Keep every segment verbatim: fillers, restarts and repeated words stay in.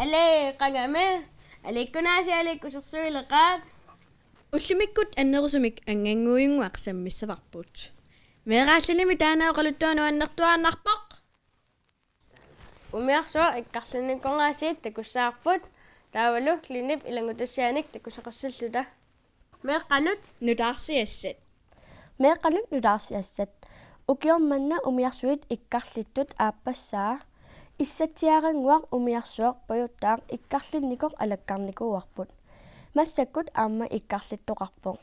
Aluu, qangami. Aliikkunaasiit aliikkusersuileqaat. Ullumikkut annerusumik anngannguinnguaq sammissavarput. Meeraalluarnimi taanna oqaluttuaq nuannertuaannarpoq. Umiarsuaq ikkarlinnikoq aasiit takussavarput. Taavalu Lynep ilanngutassiaanik takusaqassalluta. Meeqqanut nutaarsiassat. Meeqqanut nutaarsiassat. Ukioq manna umiarsuit ikkarlittut aappassaa. Issatsiaarannguaq umiarsuaq pajuttaaq ikkarlinnikoq alakkarnikuuarput. Massakkut aamma ikkarlittoqarpoq.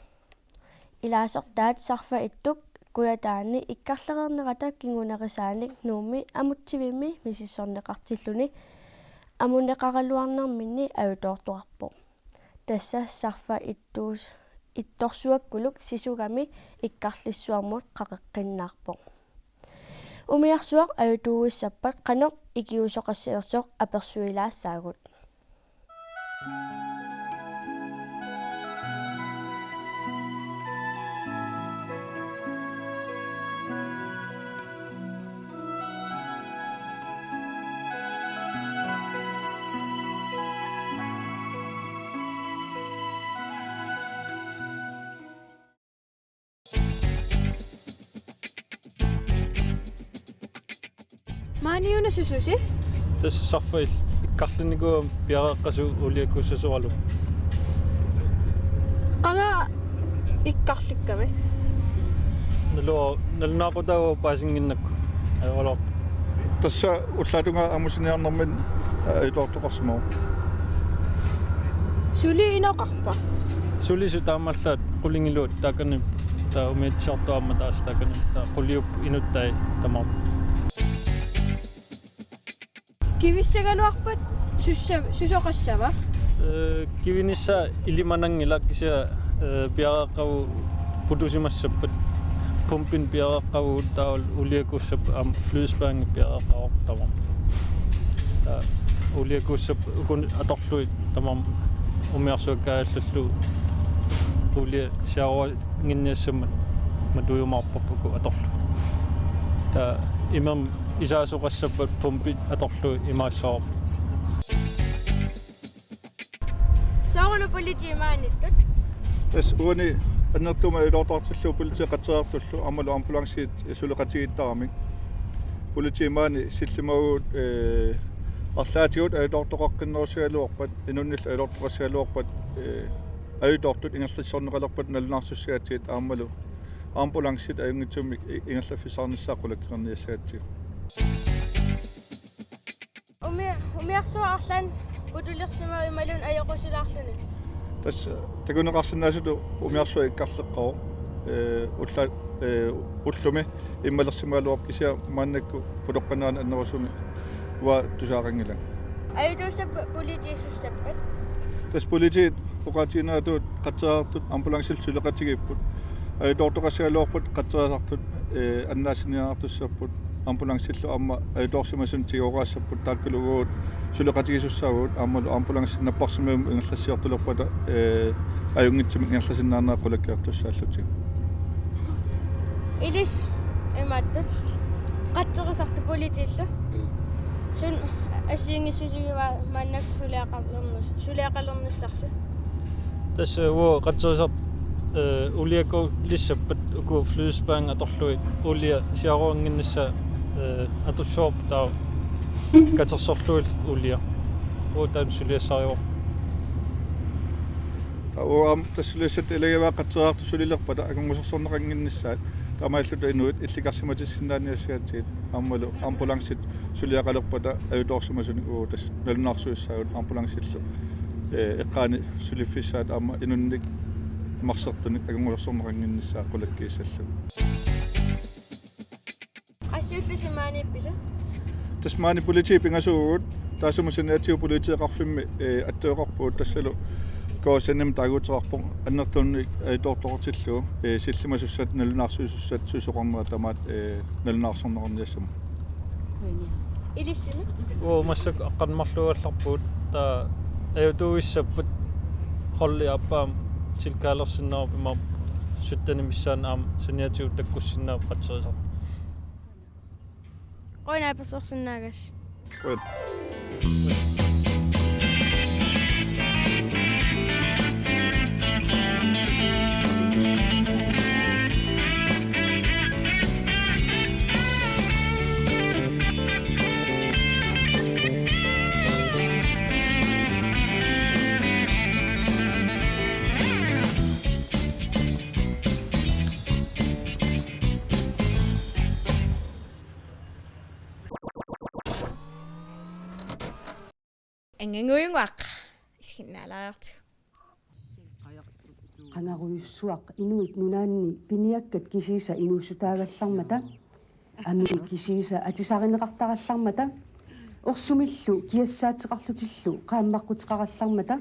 Ilaasortaat Sarfaq Ittuk Kujataani ikkarlereernerata kingunerisaanik Nuummi amutsivimmi misissorneqartilluni amuneqaraluarnerminni ajutoortoqarpoq. Tassa Sarfaq Ittuus-, Ittorsuakkuluk sisugami ikkarlissuarmut qaqeqqinnaarpoq. Umiarsuaq ajutuussappat qanoq ikiuusoqassanersoq apersuilaassaagut. Maaniuna sususi? Tassa Sarfaq Ittuk ikkarlinnikuugama piareeqqasoq uuliakuussasoralugu. Qanga ikkarlikkami? Nalu-, nalunaaqutaq paasinnginnakku. Ajoraluarpoq. Tassa ullaap tungaa amusiniarnerminni ajutoortoqarsimavoq. Suli inoqarpa? Sulisut taamaallaat qulingiluat taakani, taava umiatsiartut aamma taassuma taakani, taava quliup inuttai tamaat. Kivissagaluarpat sussa-, susoqassava? Ee, kivinissaa ilimananngilaq kisianni, ee, piareeqqavugut putusimassappat. Pumpinik piareeqqavugut taavalu uuliakuussappat aamma flydespianngit piareeqqavoq tamarmik. Taava uuliakuussappat ukuni atorlugit tamarmik umiarsuakkaajallugit uulia siaruannginniassammat matujumaarparput uku atorlugit. Taava imermik isaasoqassappat pumpit atorlugit imaassavarput. Sooruna politiit maaniittut? Tassa uani annertuumik ajutoortoqartillugu politiit qatserisartullu aammalu ambulancit suleqatigiittaramik. Politiit maani sillimavagut, ee, arlaatigut ajutoortoqaqqinnerussagaluarpat, inunnillu ajutoortoqassagaluarpat, ee, ajutoortut ingerlassorneqalerpata nalunaarsussagatsigu aammalu ambulancit ajunngitsumik i-, ingerlaffissaqarnissaa qulakkeerniassagatsigu. Umi-, umiarsuaq arlaannik putulersimavoq imaluunniit ajoqusilaarluni? Tassa takuneqarsinnaasutut umiarsuaq ikkarleqqavoq. Ee, ulla-, ee, ullumi immalersimagaluarpoq kisianni maannakkut putoqqannerani annerusumik uanga tusagaqanngilanga. Ajutuussappat politiit sussappat? Tassa politiit oqaatigineratut qatserisartut ambulancillu suleqatigiipput. Ajutoortoqassagaluarpata qatserisartut, ee, annaassiniartussapput. Ambulancillu aamma ajutoorsimasunut tigooraassapput, taakkulu uagut suleqatigisussaavagut aammalu ambulancit napparsimmavimmut ingerlassiortulerpata, ee, ajunngitsumik ingerlasinnaanera qulakkeertussaallutik. Ilissi imaattut qatserisartut politiillu. Suut assigiinngissusigivaa maannakkut suliaqalernis-, suliaqalernissarsi? Tassa uagut qatserisartut, ee, uuliakuulissappat uku flydespianngit atorlugit uulia siaruannginnissaa, ee, atussuarput taava katersorlugit uulia. Uagut taanna suliassarivarput. Taava uagut aamma tassa suliassatta ilagivaat qatserisartut sulilerpata akornusersorneqannginnissaat taamaalilluta inuit illikarsimatissinnaaniassagatsigu aammalu ambulancit suliaqalerpata ajutoorsimasunik uagut tassa nalunaarsuussaagut ambulancillu, ee, eqqaani suliffissaat aamma inunnik imarsertunik akornusersorneqannginnissaa qulakkiissallugu. Qassiullusi maaniippisu? Tassa maani politiit pingasuuvugut, taassuma saniatigut politiit oqarfimmi, ee, attueqarpugut tassalu K S N-imi taaguuteqarpoq annertuumik ajutoortoqartillugu, ee, sillimasussat, nalunaarsuisussat, susoqarnerat tamaat, ee, nalunaarsorneqarniassammat. Ilissini? Uagut massakkut aqqaneq-marluugallarpugut, taava ajutuussappat holdi aappaa tilkaalersinnaavoq imaappoq syttenit missaanni aamma saniatigut takkussinnaavoq qatserisartut. Qujanaq apersorsinnaagassi. Qujan. Anganguujunguaq. Isiginnaalaariartigu. Qangarujussuaq inuit nunaanni piniakkat kisiisa inuussutaagallarmata, amii kisiisa atisarineqartarallarmata, orsumillu kiassaateqarlutillu qaammaqquteqarallarmata,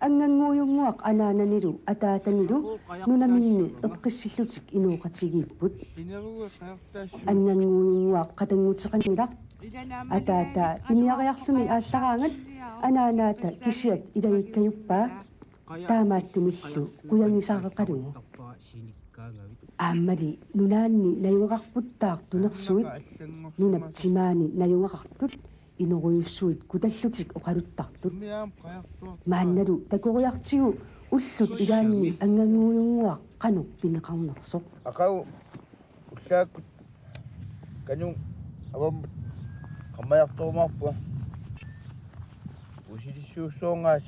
Anganguujunguaq anaananilu ataatanilu nunaminni eqqissillutik inooqatigiipput. Anganguujunguaq qatannguteqanngilaq. Ataataa piniariarluni aallaraangat anaanaata kisiat ilagikkajuppaa, taamaattumillu qujagisaqalugu. Aammali nunaanni najugaqarputtaaq tunersuit, nunap timaani najugaqartut inorujussuit kutallutik oqaluttartut. Maannalu takoriartigu ullut ilaanni Anganguujunguaq qanoq pineqarnersoq. Aqagu ullaakkut kanun avammut qarmajartorumaarpunga. Puisilissuussuungaas.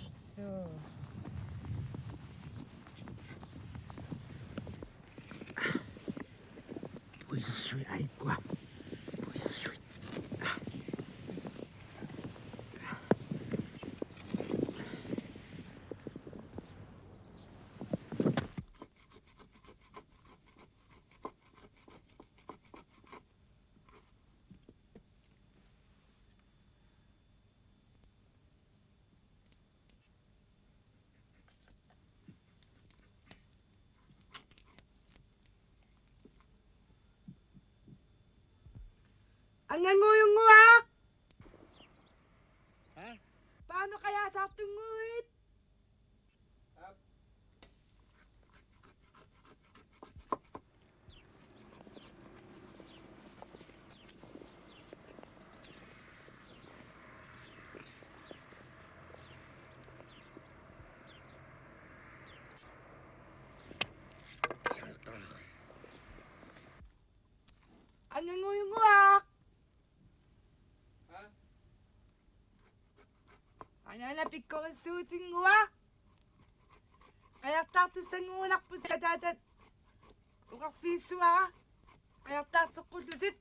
Puisissuit aikkua. Puisissuit. Anganguujunguaq. Haa? Paamik qajaasaartunnguit. Anganguujunguaq. Anaana pikkorissuutinnguaq. Qajartaartussannguunarputit, ataatat oqarfigissavara qajartaarteqqullutit.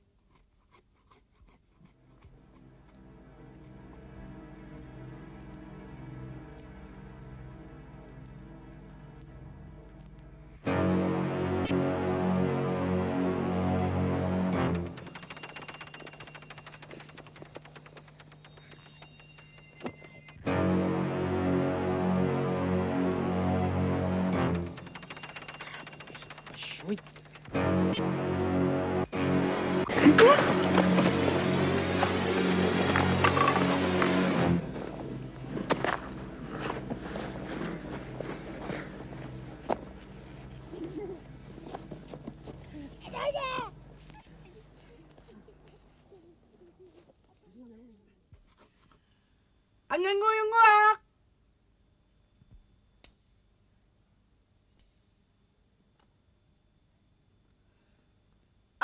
Anganguujunguaq.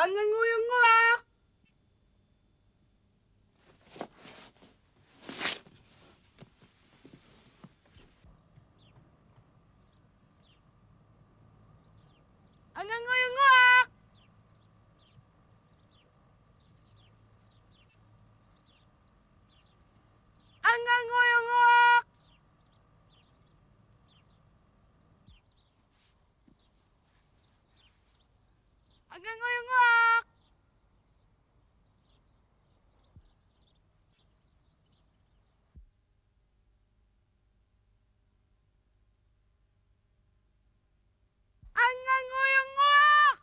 Anganguujunguaq. Anganguujunguaq. Anganguujunguaq. Anganguujunguaq. Anganguujunguaq.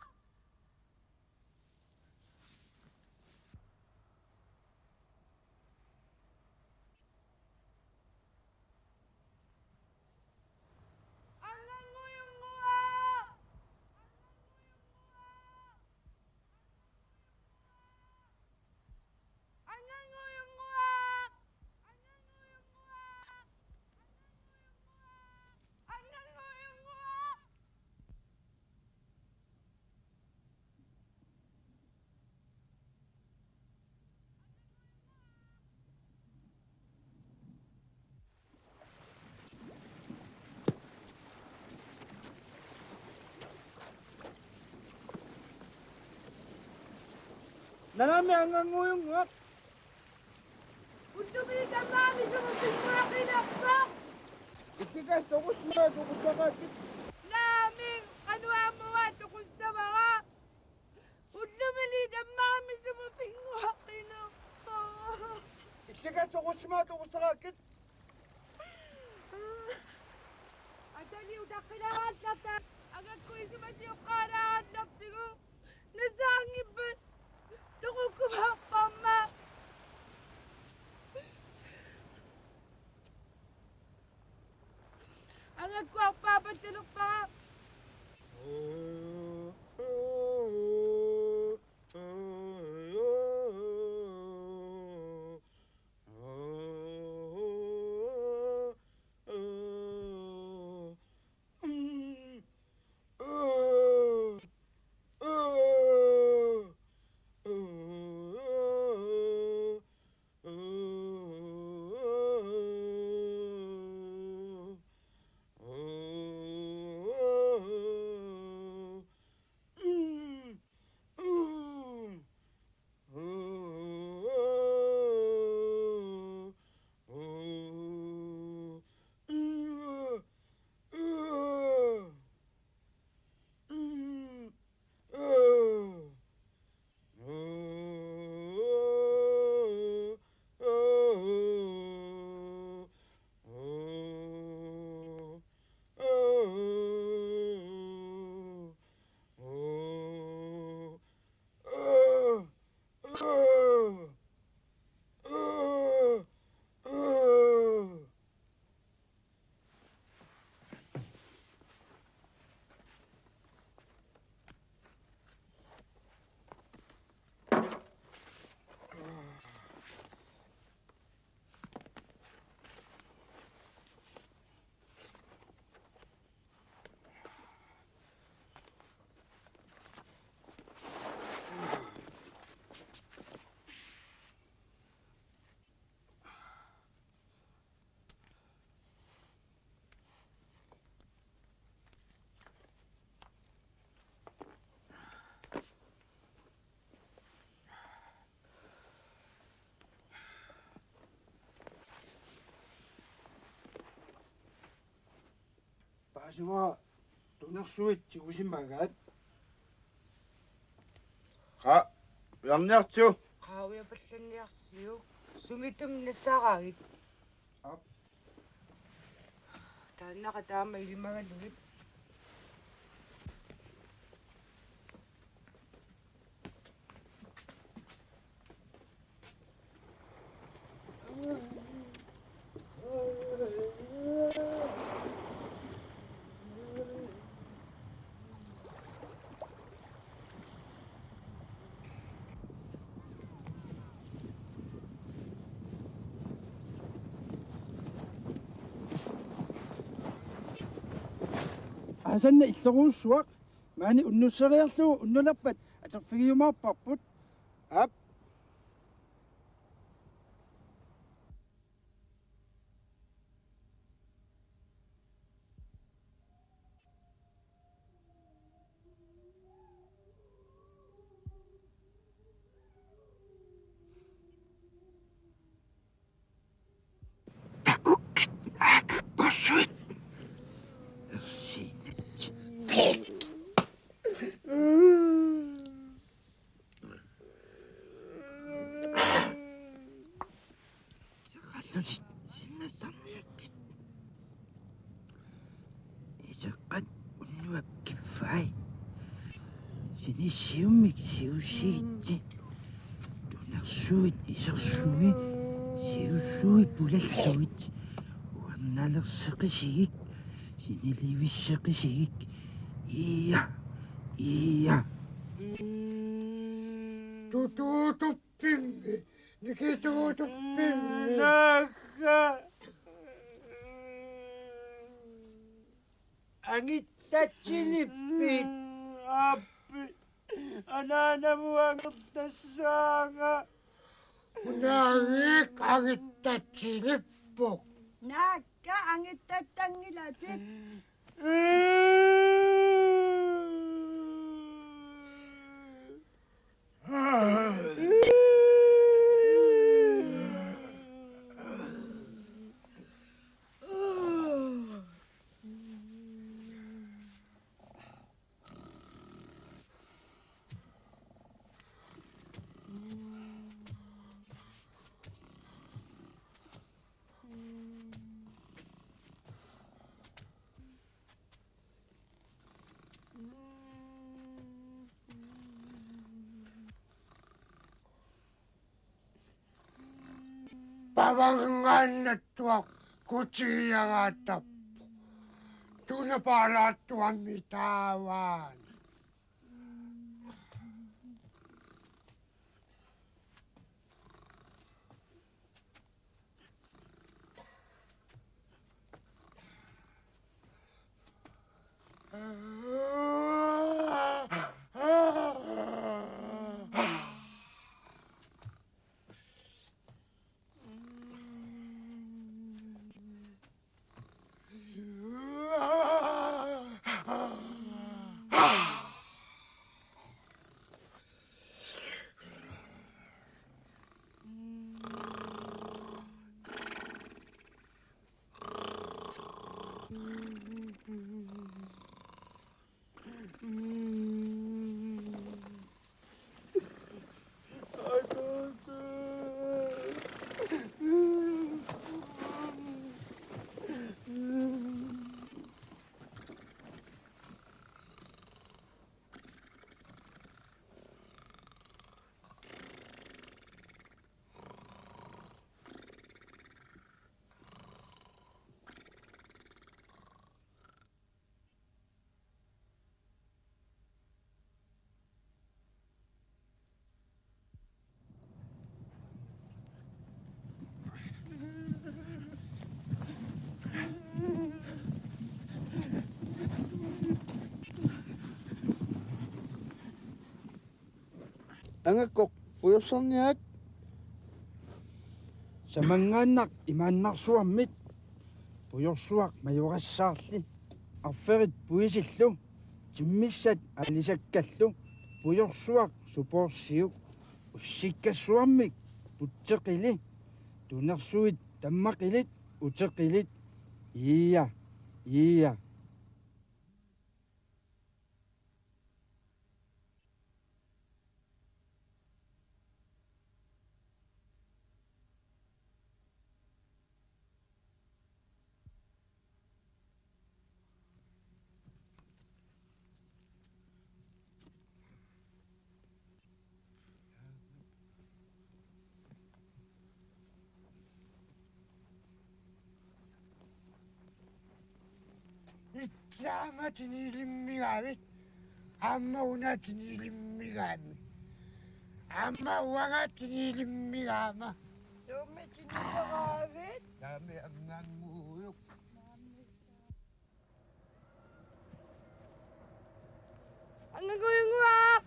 Nanaami anganguujunguaq. Ullumi tamarmi sumut pinnguaqqilerpoq. Ikkikassi toqussimaat toqussaqaakkit. Naamik, qanoq aamma uanga toqussavara. Ullumi tamarmi sumut pinnguaqqilerpoq. Ikkikassi toqussimaat toqussaqaakkit. Atali utaqqilaarallarta. Angakku isumasioqqaalaarallartigu. Nassaanngippat toqukkumaarparma. Angakku arpaappattalerpara. Paasivara, tunersuit tigusimagaat. Qa-, ujarniartigu. Qaa, ujarpallanniarsiuk. Sumituuna nassaaraagit? Aap. Taannaqa taama ilimagalugit. Asanna illorujussuaq, maani unnusseriarlugu unnulerpat atorfigiumaarparput. Aap. Takukkit, aakakkorsuit. Ersiinat. Iseqqat unnuap kiffai. Sinisiumik siusiitsi. Tunersuit isersui. Siusui pulallugit. Uannalerseqisigik. Sinilivisseqisigik. Ia. Ia. Tutuutuppimmi. Nikituutuppimmi. Naagga. Angittatsilippit? Aappi. Anaanamut angertassaanga. Unaagik angittatsilipput. Naagga, angittattanngilatit. Pavanngaannattuaq kutigiagaattarpoq. Tunapaalaattuammi taavaana. Angakkoq pujorsarniarit. Samanngaannaq imaannarsuarmit pujorsuaq majorassaarli arferit puisillu timmissat aalisakkallu pujorsuaq supoorsiuk ussikkassuarmik putseqili tunersuit tammaqilit uteqilit iia iia. Itsaama tinilimmigaavit, aamma una tinilimmigaami. Aamma uanga tinilimmigaama. Suumi tinilimmigaavit? Taami angangujuk. Angangujuk.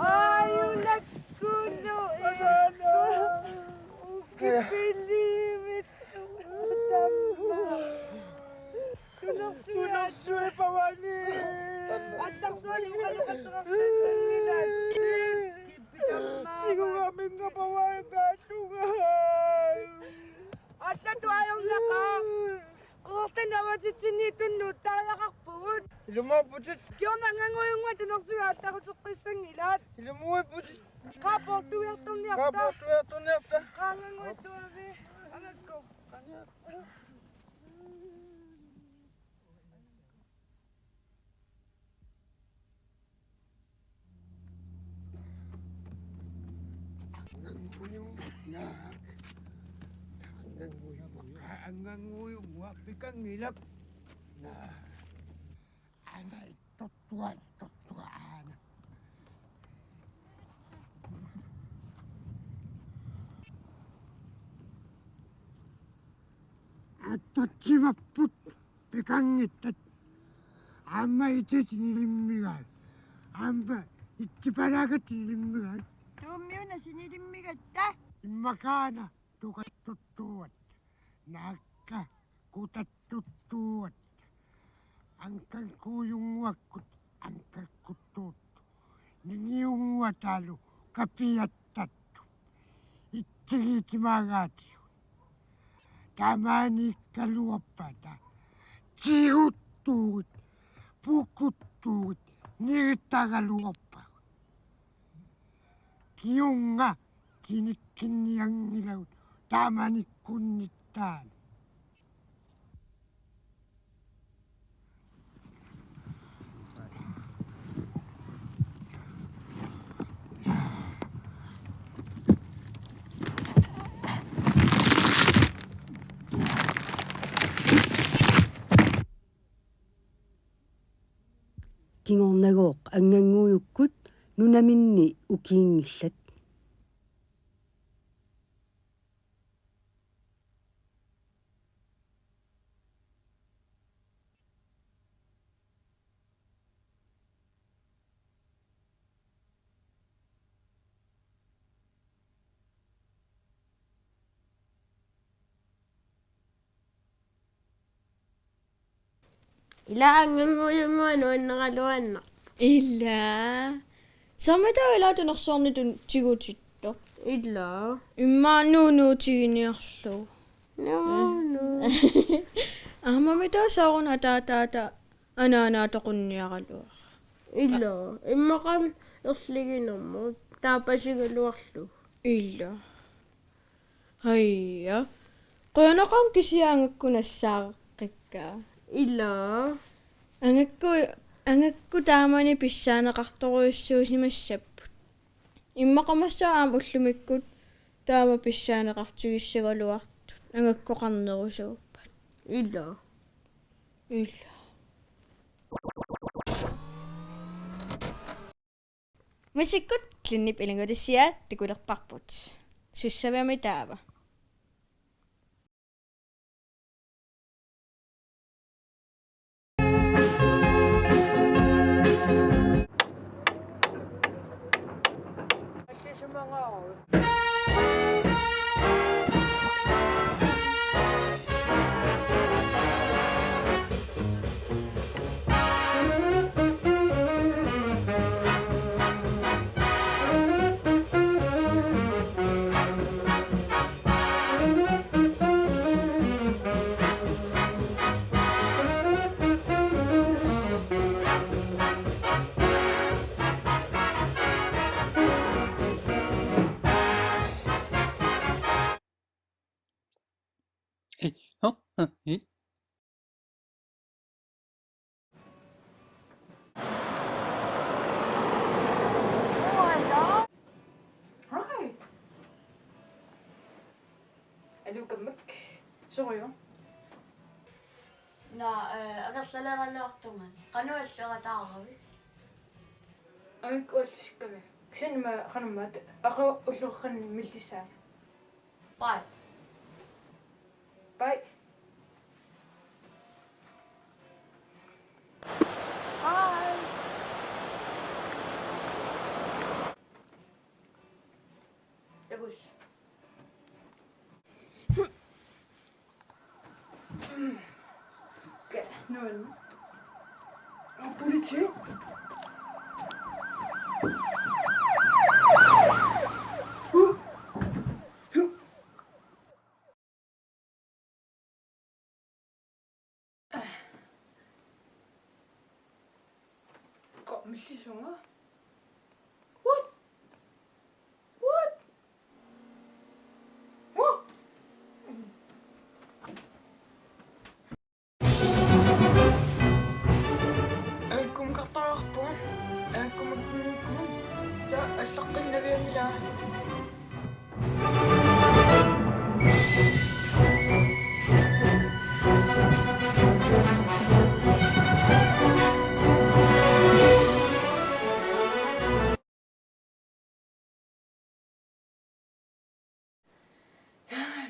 Aajuna kunu. Ukipiliivit. Tamma. Tunersui. Tunersui pavani. Attarsuani ukalukateqartassanngilaq. Kippi tamma. Tigugaminga pavaangaallunga. Allatut ajornaqaaq. Qeqertanit avatitsinniittunut taajaqarpugut. Ilumoorputit. Kingorna angangujunnguaq tunersuit aallaruteqqissanngilaat. Ilumoorputit. Qaa poortuiartorniarta. Qaa poortuiartorniarta. Qaa angangujunnguaq. Angakkoq. Angangujunnguaq. Angangujunnguaq. Angangujunnguaq pikanngilaq. Aana ittortua, ittortua aana. Attatsimapput. Pikanngittat. Aamma itit sinilimmigaat. Aamma itsipalaakkat sinilimmigaat. Tuummiuna sinilimmigatta. Immakaana tukattuttuuat. Naakka kutattuttuuat. Angangujunnguakkut angakkuttuut. Ningiunnguataalu kapiattattut. Itsigiitimaagaatigut. Taamaaniikkaluarpata. Tiguttuuit. Pukuttuuit. Nigittagaluarpagut. Kingorna kinikkinnianngilagut. Taamanikkunnittaani. Anngannguujukkut nunaminni ukiinngillat. Ila anngannguujunngua nuanneraluannaq. Ila. Sammita ila tunersuarnitut tigutittoq. Ila. Immaqa nuunuutiginiarlugu. Nuunu. Aammami taava sooruna ataataata anaanaatoqunniaraluara. Ila. Immaqa erliginermut taapasigaluarlugu. Ila. Haja. Qujanaqaaq kisianni angakku nassaareqqikkaa. Ila. Angakku, angakku taamani pissaaneqartorujussuusimassapput. Immaqa massakkut aamma ullumikkut taama pissaaneqartigissagaluartut angakkoqarnerusuuppat. Ila. Ila. Musikkut Clintip ilanngutassiaa takulerparput. Sussavami taava? Hi. Aluukammak. Sorujuk? Naa, eh, angerlaleeraluartunga. Qanoq allortaaravit? Angakku allissikkami. Kisianni ima qanormaat aqagu ulloqeqqanut millissaanga. Bye. Bye. Bye. Takuss. Nuann. Politi. Qaa, millissunga? What? What? What? Angakkumut qartarpunga. Angakkumut, angakkumut. Ja, allaqqinnavianngilanga.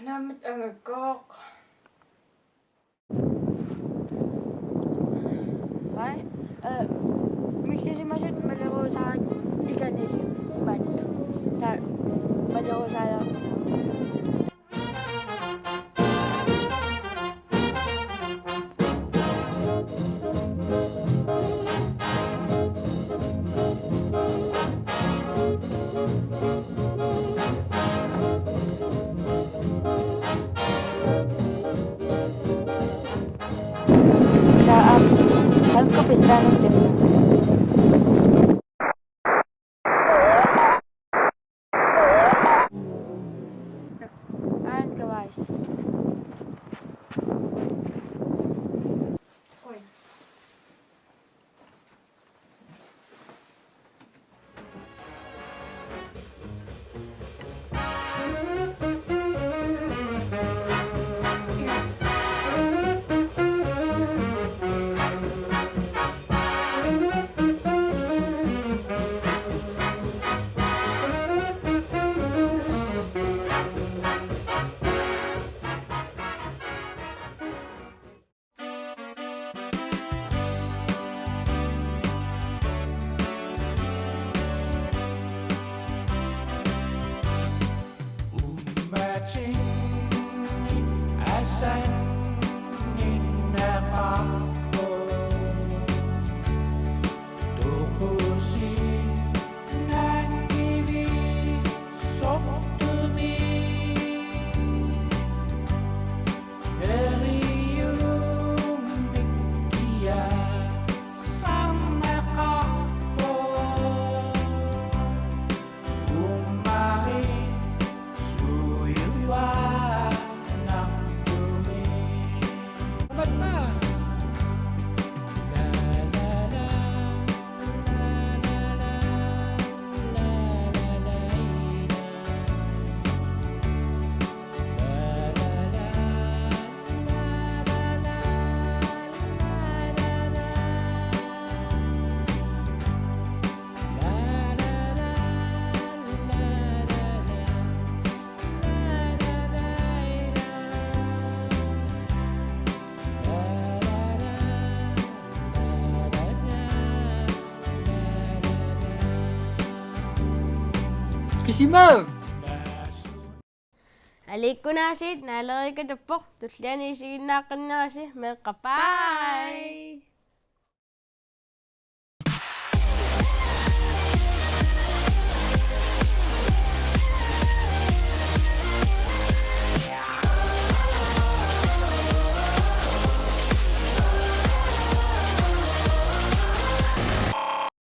Naammat angakkooq. Hej. Øh, millisimasut maleruusaat ikanil maanna. Taa, maleruusaajaarput. Taa, am, angkupissaanertut. Ankavais. Kisima! Aliikkunaasiit Naaleriikatuppoq, tulliani isiginnaaqqinnerisi meeqqat. Bye!